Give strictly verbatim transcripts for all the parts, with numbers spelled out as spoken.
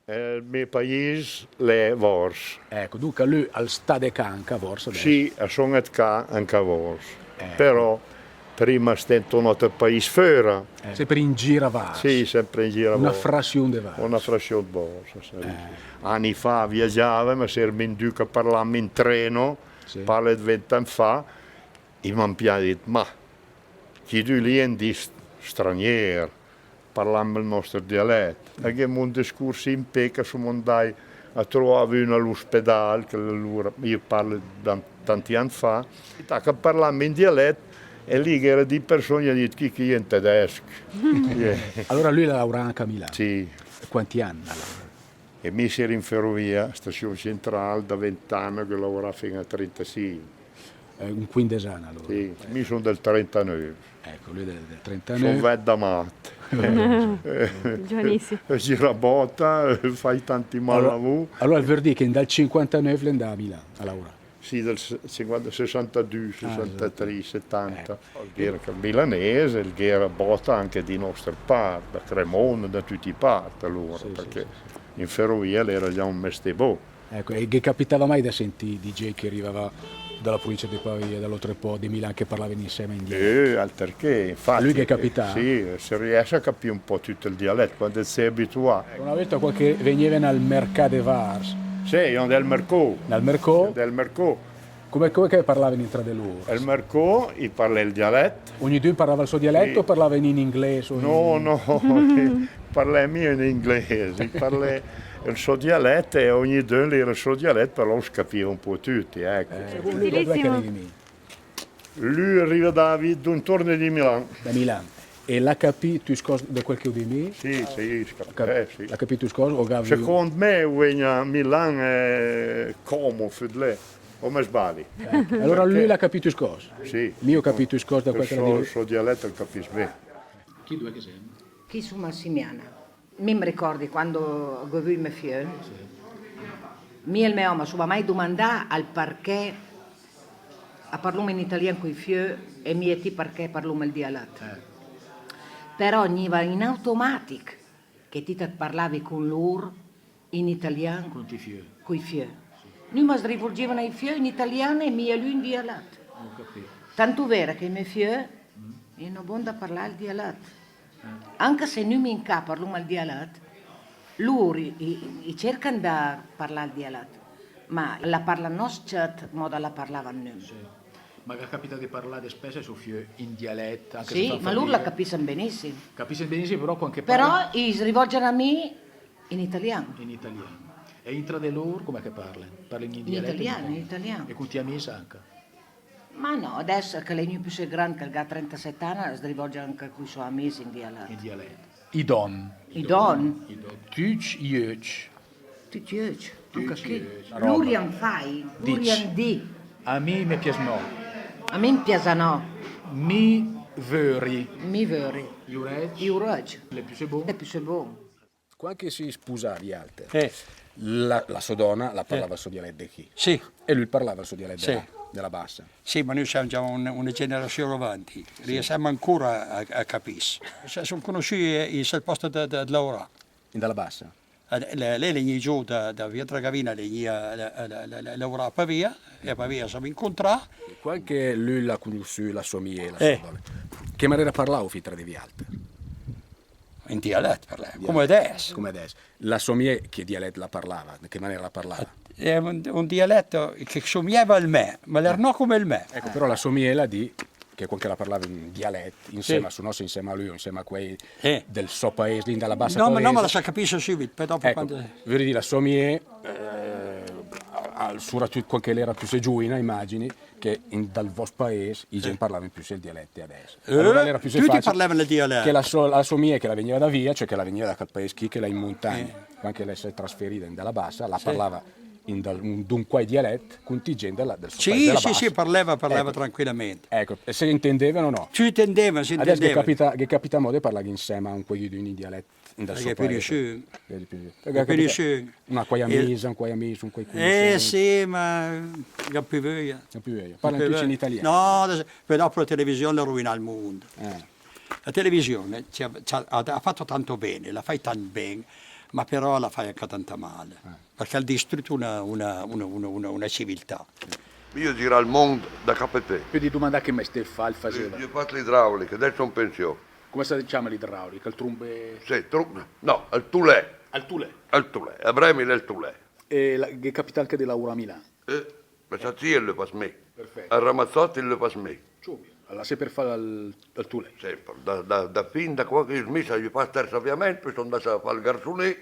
El mé paìs l'è Vors. Ecco, dunca lü al sta de cà anca a Vors adès? Sì, a son de cà anca a Vors. Ecco. Però prima stèmm in un alter paìs föra. Eh. Sèmper in gir a Vars. Sì, sèmper in gir a Vars. Una frassiù de Vars. Una frassiù de Vars, sì, sì. Eh. Anni fa viagiàvem, ma s'éra in du che parlàvem in treno, sì, parle de vent'ann fa, i m'han pià dit, ma chi du lì en dis stranier, parlàvem el nòster dialèt. A gh'éra un discurs in pé che som andàcc a troà vün a l'ospedal, che alura, i parle de tanti ann fa, che parlàvem in dialèt, e lì gh'éra di persone, i han dit, chi, chi, en tedèsch. Alura lü l'ha laurà anca a Milan? Sì. Quanti ann l'ha laurà? E mi s'éra in ferovia, stazion centrale, da vent'ann, gh'ho laurà fin a trentasìnch. Eh, un quindes'ann alura. Sì, mi son del trentanöv. Ecco, lü del, del trentanöv. Son vècc da mat. Giovanissimo. Girabòta, fai tanti mal lavur. Alura, alura al vör dì che dal cinquantanöv l'è 'ndà a Milan a laurà. Sì, del se-, cinquanta, sessantadù, sessantatrì, setanta. Eh. El gh'éra anca milanes, el gh'éra bòta anca di nòster part, da Cremona, da tüti i part alura, sì, perché in ferovia l'era già un mesté bù. Ecco, e ghe capitava mai da sentì di gent che rivava da la pruvincia de Pavia, da l'Oltrepò, de Milan, che parlaven insema in dialèt? Eh, alter che, infati. A lü ghe capitava? Sì, se riès a capì un pò tüt el dialèt, quand te sé abituà. Una volta qua che vegneven al mercà de Vars. Sì, i 'ndè al mercò. Al mercò? I 'ndè al mercò. Come, come che parlaven intra de lur? Al mercò, i parlè el dialèt. Ognidün parlava el so dialèt o parlaven in inglés o in... No, no, parlè mia in inglés, i parlè el so dialèt e ognidün l'era el so dialèt, però us capìa un pò tüti, ecco. Eh, lü da dove che riva? Lü riva da vi-, d'intorn de Milan. Da Milan. E l'ha capì tüscòs de quel che ho dì mi? Sì, sì, eh, sì. L'ha capì tüscòs o gavi... Second me, vegn a Milan, eh, Como, Fedlè. O me sbali? Ecco, alura lü l'ha capì tüscòs? Sì. Mi ho capì tüscòs da quel che l'ha dì. El so, el so dialèt el capìs bé. Chi due che sèm? Chi sum a Simiana. Mi me ricordi quando gh'ho vü me fiö. Sì. Mi e el me òm a sum mai dumandà al perché a parlum in italian cui fiö e mi e ti perché parlum el dialèt. Eh. Però gniva in automatic che ti te parlavi cun lur in italian. Cun i fiö. Cui fiö. Sì. Nüm as rivolgìvem ai fiö in italian e mi a lü in dialèt. Ho capì. Tantu vera che i me fiö, mm, i è no bon da parlà el dialèt. Eh. Anca se nüm in cà parlum el dialèt, lur i, i, i cercan da parlà el dialèt, ma la parlan no s-cèt mòda la parlavan nüm. Sì. Ma ghe capita de parlà de spès ai so fiö in dialèt, anca se... Sì, ma lur la capissen benissim. Capissen benissim, però quand che parlen... Però i s-rivolgen a mi in italian. In italian. E intra de lur come che parlen? Parlen in dialèt? In italian, in italian. E cun i to amis anca? Ma no, adès che l'è gnü püssé grand, che el gh'ha trentasèt ann, el s-rivolge anca cui so amis in dialèt. In dialèt. I don. I don. I don. Tücc i öcc. Tücc i öcc. Anca chi. Lur i an fai, lur i an dì. A mi me pias no. A mi me pias no. Mi vöri. Mi vöri. I urècc. I urècc. L'è püssé bon. L'è püssé bon. Quand che i s'è spusà vialter, eh, la, la so dona la parlava el so dialèt de chi. Sì. E lü el parlava el so dialèt de là, de la bassa. Sì, ma nüm sèm già un, una generazion avanti. Sì. Riesem ancora a, a capìs. Se som cunuscüi in sel pòst de, de, de laurà. In de la bassa? Eh, lé, lé l'è gnì giò da, da via Tragavina, l'è gnì a, a, a, a, a laurà a Pavia, e a Pavia s'am incuntrà. Quand che lü l'ha cunusü la so mié, la so dona, che manera parlaufi tra de vialter? In dialèt parlàvem, come adès. Come adès. La so mié che dialèt la parlava? De che manera la parlava? Eh, un, un dialèt che somiava al mè, ma l'era no come el mè. Ecco, però la so mié la dì che quand che la parlava in dialèt, insema, sì, insema a lü, insema a quei del so paès lì in de la bassa Pavesa. No, ma, no, ma la sa capìs sübit, pò dopo... Ecco, quando... Vöri dì, la so mié, eh, a, a, suratüt quand che l'era püssé giuina, imagini, che in, dal vòst paès i gent parlaven püssé el dialèt de adès. Eh, alura l'era püssé facil. Tüti parlaven el dialèt. Che la so, la so mié che la vegneva da via, cioè che la vegneva da quel paès chì che l'è in muntagna, quand che la s'è trasferida in de la bassa, la parlava in dal, un, d'un quai dialèt, cun i gent de la, del so paès de la bassa. Sì, sì, parlava, parlava tranquillamente. Ecco, e se intendevano o no? Sì, intendevano, si intendevano. Adès ghe capita, ghe capita amò de parlà insema a un quaidün in dialèt in del so paese. Ghe n'è pü nissün. Ghe n'è pü nissün. Ghe n'è pü nissün. Un quai amis, un quai amis, un quai cunissent. Eh, sì, ma gh'han pü vöia. Gh'han pü vöia. Parlan tücc in italian. No, adès, però la televisione l'ha ruinà el mund. Eh. La televisione ci ha, ci ha, ha fatto tanto bene, la fa tant ben, Ma però l'à facc anca tanta mal, perché l'à distrütt una, una, una, una, una, una civiltà. Mi gh'ó girà 'l mónd da cap a pé. Pödi dumandà che mestìer fa, el faseva? Gh'ó facc l'idraulich, adèss só in pensiù. Come se ciama l'idraulich? El trumbe... Sì, trum-, no, el tulè. El tulè. El tulè, a Brèmi l'è el tulè. E la, gh'è capità anca de laurà a Milan? Eh, ma sa sì, el l'à facc mé. Perfèt. El Ramazzotti el l'à facc mé. Ciò, l'à sèmper facc el, el tulè. Sèmper, da, da, da fin da quando che mi só fàcc terz aviament, pö só 'ndacc a fà el garsuné,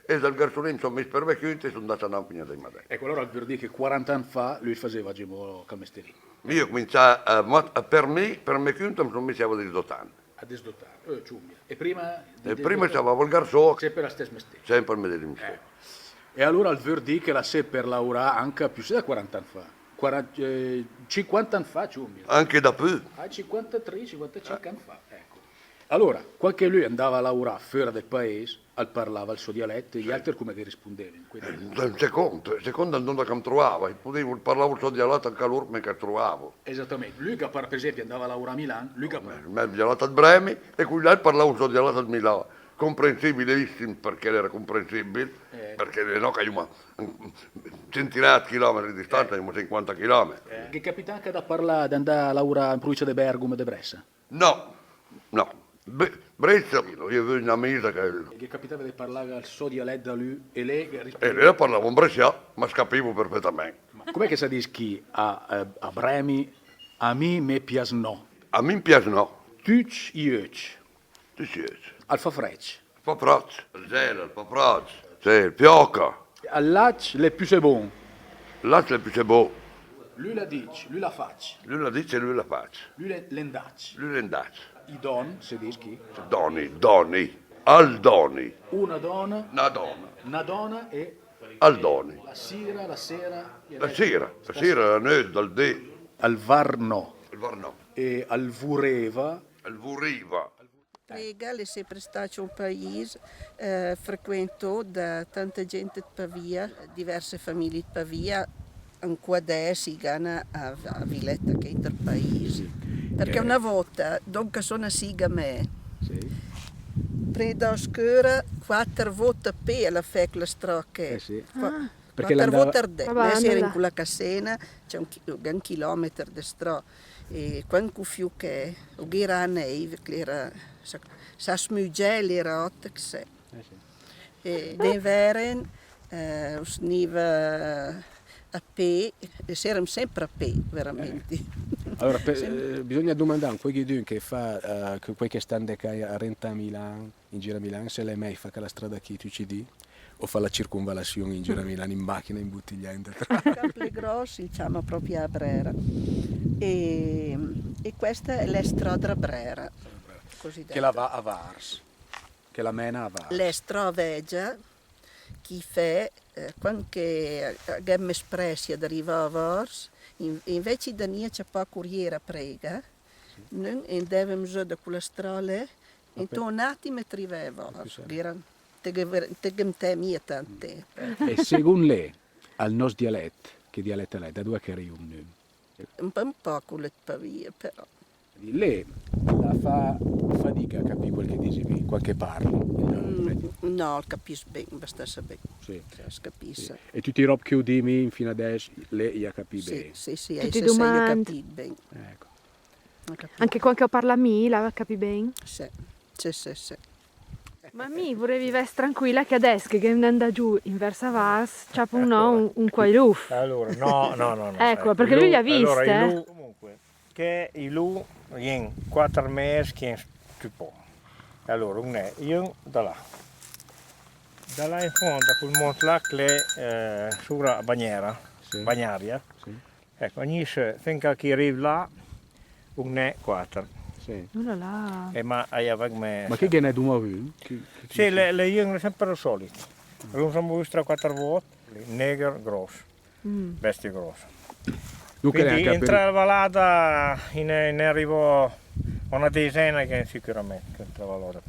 e dal garsuné me só mis per mé cünt e só 'ndacc a Nampigna dai Madè. Ecco, alura al vör dì che quaranta ann fa lü el faseva giamò chel mestìer lì. Mi gh'ó cumincià a, a, per mi, per mé cünt, me só mis a disdòt ann. A disdòt ann, eh, ciò, mia. E prima? E prima stava al garsù. Sèmper el stèss mestìer. Sèmper el medesim mestìer. Eh. E alura al vör dì che l'à sèmper laurà anca püssé de quaranta ann fa. Quaranta, eh, cinquanta ann fa, ciò, mia. Anca de pü. Ah, cinquantatré, cinquantacinc ann fa, ecco. Alura, quand che lü 'ndava a laurà föra del paès, al parlava el sò dialètt, e i alter come che rispundeva? Eh, secónd, secónd de 'ndóe che me truvava, i pudeva, parlava el sò dialètt anca lur, me che truvavo. Esatament. Lü che, per, per esèmpi, 'ndava a laurà a Milan, lü che... Me, me dialètt de Brèmi, e cui là parlava el sò dialètt de Milan. Comprensibilissim, perché l'era comprensibil, eh, perché no che gh'ìa centinaia de chilometri de distanza, eh, gh'ìa cinquanta chilometri. Eh, gh'è capità anca de parlà, de 'ndà a laurà in pruvincia de Bèrghem, de Brèssa? No, no. Be-, Brèssa, gh'avevi una amisa che... E gh'è capità de parlà el sò dialètt de lü e lé... E lé la parlava in brescià, ma capiva perfetament. Ma come che se dis chì a, a, a Brèmi, a mi me pias no? A mi me pias no. Tücc i öcc. Tücc i öcc. Al fa frècc. Al fa frècc. El gèla, al fa frècc. Sì, el piöca. Al lacc l'è püssé bon. Lacc l'è püssé bon. Lü l'à dicc, lü l'à facc. Lü l'à dicc e lü l'à facc. Lü l'è, l'è 'ndacc. Lü l'è 'ndacc. I dòn, se dis chì? Dòni, dòni. Al dòni. Una dòna. Na dòna. Na dòna e... Al dòni. La sira, la sera. La sira, la sira, la nöt, dal dé. Al varnò. Al varnò. E al vureva. Al vureva. Prega l'è sèmper stacc ü paes, eh, frequentà da tanta gent de Pavia, diverse famiglie de Pavia, anca adès i gh'han a, a viletta che inter paesi. Perché una vota, donca só nassìga mé, preda a scöra quater vot a pé a l'à fàcc la strada che... Eh sì. Perché quater vot a rdè, mé sére in quela cassena, c'è un chi-, un chilometer de strada. E quand che u fiù che, u gh'era a nèiv, che l'era, sa, sa smügè l'era òt, che se. Eh sì. E d'invern, eh, u s'niva a pé, e sérem sèmper a pé, veramente. Alura, per, eh, bisogna dumandà a quaidün che fa, eh, che, quei che stan de cà a rentà a Milan, in gir a Milan, se l'è mèi fà chela strada chì tücc i dì, o fà la circunvalazion in gir a Milan in machina, imbutiglià in de trà. Cap l'è gròss, i ciama pròpi a Brera. E, e questa l'è la strada Brera, cosiddetta. Che la va a Vars, che la mena a Vars. L'è strada vègia, che i fè, eh, quand che, eh, gh'è mès prèssa de rivà a Vars, in-, invece de 'ndà a ciapà curiera a Prega, nün 'ndèvem zó de quela strada, intò un atim te rivae a Vars, gh'era, te ghe ver-, te ghe mtèe mia tant tèmp. E segónd lé, al nòs dialèt, che dialèt l'è? Da dua che riva nün? Un pò, un pò quel de Pavia, però. Lé la fa fadiga a capì quel che disi mi, quel che parli? Mm, no, el capìs ben, bastansa ben. Sì. Cioè, el capìs. Sì. E tüti i rob che u dì mi fin adès, lé i à capì ben? Sì, sì, sì, tüti i dumand i à capì ben. Ecco. Anca quand che u parla mi, la capì ben? Sì, sì, sì, sì. Ma mi vurevi vès tranquila che adès che gh'è 'ndà giù in vers a Vars, ciapo un no, un, un quai luf. Alura, no, no, no, no. Ecco, perché lü i à vist, eh. Alura, i luf, comunque, che i luf i en quater mès che i en stüpà. Alura, un è, i en da là. Da là in fond, a quel mont là, che l'è, eh, sura Bagnera, Bagnaria. Sì. Ecco, ogni se-, finché che i riv là, un n'è quater. Sì. Oh là là. E ma, a i à vagh mès. Ma chi ghe n'è dumà vün? Chi, chi, chi... Sì, l'è, l'è, i en sèmper i sòlit. L'en zó vist trè quater vot, neger, gròss. Mm. Bestia gròssa. Quindi, intra la valada, i ne, i ne riva una desena che sicürament, che intra la valada.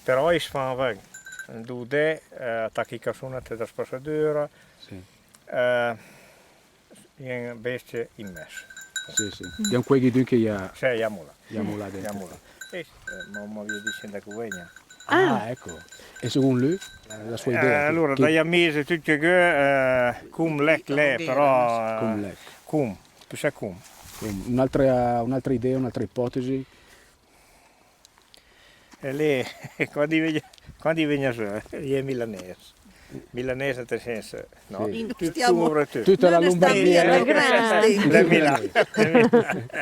Però i s' fa, va, du dé, eh, tachi i cassonèt de spassadüra. Sì. Eh, i en bestie immens. Sì, sì. I en quaidün che i à... Sì, i à mulà. I à mulà dét. I à mulà. Eh, ma, ma via dicendo che vegna. Ah, ecco. E segónd lü, la, la sua idea? Eh, alura, chi, chi... Dai amis e tüt che, eh, com l'è, l'è, però, eh, com l'è. Com, pöl ès com. Com. Un'altra, un'altra idea, un'altra ipotesi? E lé, quand i vegn, quand i vegn sö, i è milanes. Milanes nel sens, no? Sì. Tüt, tüta la Lombardia, eh. L'è Milan.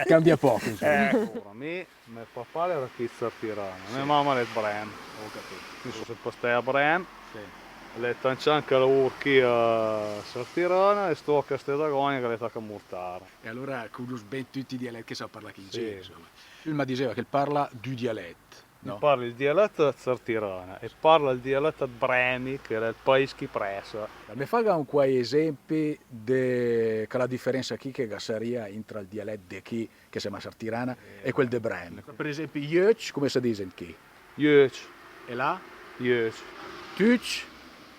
Cambia poco, insomma. Eh. Alura, mi, me papà l'era chì 'd Sartirana, me mama l'è 'd Brem. Ho capito. Mi so semper stà a Brem. Sì. L'è tanc'ann che laur chì a Sartirana e sto a Castel d'Agonia che l'è tacà a Mortara. E alura conosset ben tüt i dialet che sa parlà chì in gir, insoma. Lü 'l ma diseva che 'l parla du dialet. No. Parla il dialet 'd Sartirana e parla il dialet 'd Bremi, che l'è il paes chì pressa. Me faga un quai esempi de, che la diferensa chì che ga saria intra il dialet de chì, che se ma Sartirana, e quel de Bremi. Per esempi, jöcc, come se disen chì? Jöcc. E là? Jöcc. Tücc?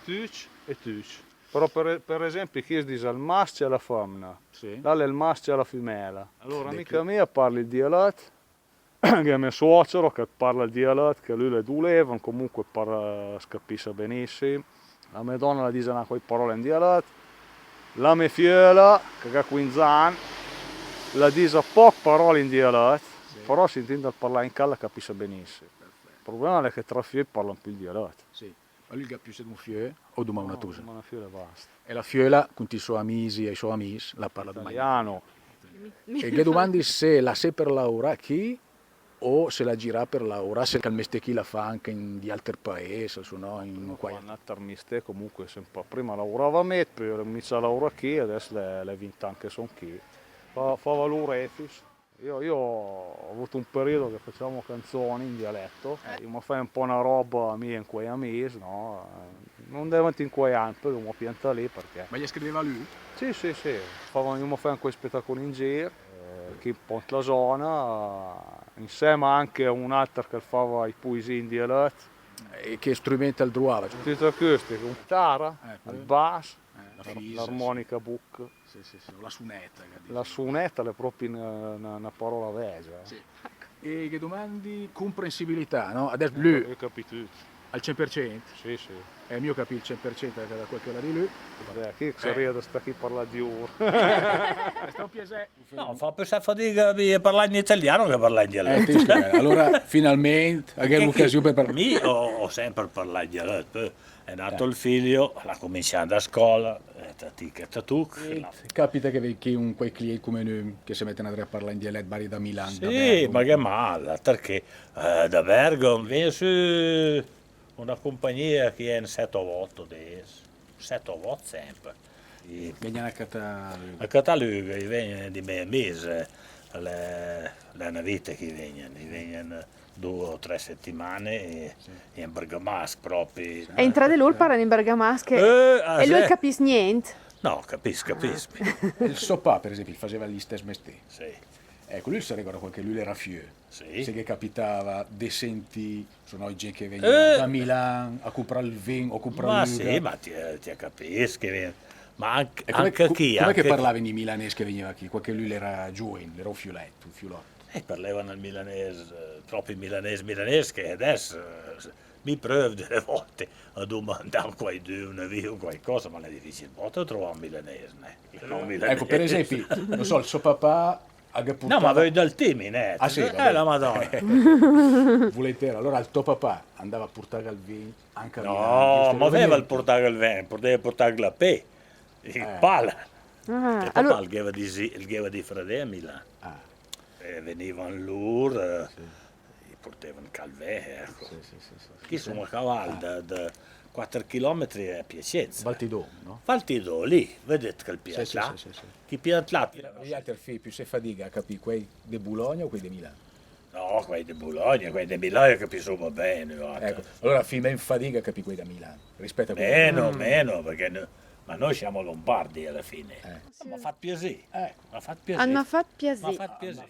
Tücc e tücc. Però per, per esempi, chì se dis al mascc e a la femna. Sì. Là l'è il mascc e a la fümela. Alura, mi, ca mi parli il dialet, che me suocero che parla il dialet, che lü l'è d'Ulevan, comunque parla, s' capissa benissim. La me dona la dis anca quai parole in dialet. La me fiöla, che ga quinz ann, la dis poch parole in dialet, però sintendal parlà in ca la capissa benissim. Perfetto. Il problema l'è che tra fiöi parlan pü il dialet. Sì. Ma lü el ga püssé d'un fiö o dumà una tusa? No, dumà una fiöla e basta. E la fiöla, cun i so amisi e i so amis, la parla dumà in italiano. E ghe dumandi se l'ha semper laurà chì o se l'ha girà per laurà, se chel mestì chì l'ha fà anca in di alter paes, o se no in quai. L'ha fà un alter mestì, comunque semper, prima laurava me, pö l'ha cumincià a laurà chì, adess l'è, l'è vint ann che son chì. Fa, fava l'orefis. Io, io ho avuto un periodo che facevamo canzoni in dialetto. Eh. Io, ma fai un po' una roba mia in quei amis, no? Eh, non devo in quei anni, però mi ho piantà lì perché... Ma ghe scriveva lü? Sì, sì, sì. Fava, io mi fai anche quei spettacoli in giro, eh, chì un po' in la zona, insieme anche a un altro che fava i poesie in dialetto. E che strument el druava? Tutt acustico, un chitara, eh, el bas, eh, la, l'armonica buc. Sì, sì, sì, la suneta, che disi. La suneta l'è propi na, na, na parola vegia, eh. Sì. E ghe domandi comprensibilità, no? Adess lü... Ho capì tüt. Al cent per cent? Sì, sì. Eh, mi ho capì al cent per cent anca da quel che l'ha dì lü. Beh, chì saria da stà chì a parlà di ur. È stà un piasè. No, fa passà fadiga a parlà in italian che a parlà in dialet. Eh, ti spiega. Alura, finalment, gh'è l'ocasiun per parlà. Mi ho, ho semper parlà in dialet, pö è nato il figlio, l'ha cumincià a andà a scola, eh, tatic e tatuc. Capita che ve-, che un quai client cume nüm che se meten a parlà in dialet, magari da Milan, da Bergam. Sì, ma che mal, perché, eh, da Bergam vegn sü una cumpagnia che è in set o vot, des, set o vot semper. I vegnen a catà lü. A catà lü, i vegnen di me amis, l'è, l'è una vita che i vegnen, i vegnen due o tre settimane e, sì, e in bergamasch propi. E intra de lur parlen in bergamasch e, eh, ah, e lü el capiss nient? No, capiss, capiss. Ah. El so pà, per esempi, el faseva l'istess mestì. Sì. Ecco, lü se regorda quai che lü l'era fiö. Sì. Se ghe capitava de sentì, so no, i gent che vegneva, eh, da Milan a cumprà el vin o cumprà l'üga. Ma sì, ma ti, ti capiss che, ma anca, e come, anca chì, come che parlaven i milanes che vegneva chì? Quai che lü l'era giuin, l'era un fiulet, un fiulot. Eh, parlevan el milanes, eh, propi milanes, milanes che adess, eh, mi pröv dele volte a dumandà a quaidün, a vì quaicosa, ma l'è dificil bote a truvà un milanes, nè? No, milanes. Ecco, per esempi, non so, il suo papà... No, ma vöi dal tì, nè? Ah, sì, va bene. Eh, la Madonna. Volentieri. Allora il tuo papà andava a purtà el vin anca a Milan, giusto? No, ma veva el purtà el vin, purteva a purtà la pè, in pala. Ah, e papà el gheva di, el gheva di fradè a Milan. Ah. E vegnivan lur, eh, sì, i purtevan ca el vin, ecco. Sì, sì, sì, sì. Chì sum a caval da, da quatter chilometri a Piacenza. Valtidon, no? Valtidon, lì, vedet quel piant là? Sì, sì, sì, sì. Chi piant là? Vialter fì püssè fadiga a capì quai de Bulogna o quai de Milan? No, quai de Bulogna, quai de Milan i capissum ben, guarda. Ecco, allora fì men fadiga a capì quai de Milan, rispetto a quai de... Meno, meno, perché no, ma noi siamo lombardi alla fine. Eh. M'ha fat piasì. Ecco. M'ha fat piasì. Ah, m'ha fat piasì. M'ha fat piasì.